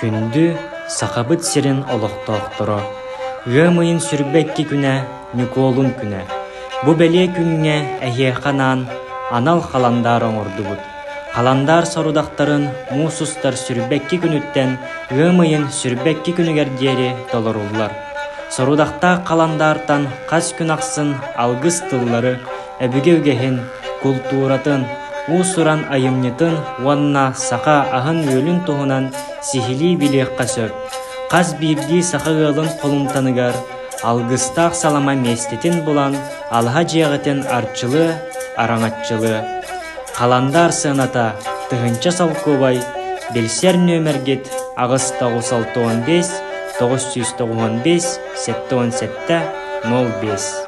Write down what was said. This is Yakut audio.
Күндү Сахабыт сирин олохтоохторо! Ыам ыйын 22 күнэ Ньукуолун күнэ. Бу бэлиэ күҥҥэ эһиэхэ анаан анал халандаар оҥордубут. Халандаар сорудахтарын муус устар 22 күнүттэн ыам ыйын 22 күнүгэр диэри толоруллар. Сорудахтаах халандаартан хас күн ахсын алгыс тыллары, өбүгэ үгэһин, култууратын, уус-уран айымньытын уонна саха аһын-үөлүн туһунан сиһилии билиэххэ сөп. Хас биирдии саха ыалын холумтаныгар алгыстаах салама миэстэтин булан, алаһа дьиэҕитин арчылыа, араҥаччылыа. Халандаар сыаната 1000 солкуобай, билсэр нүөмэргит 8 965 995 77 05.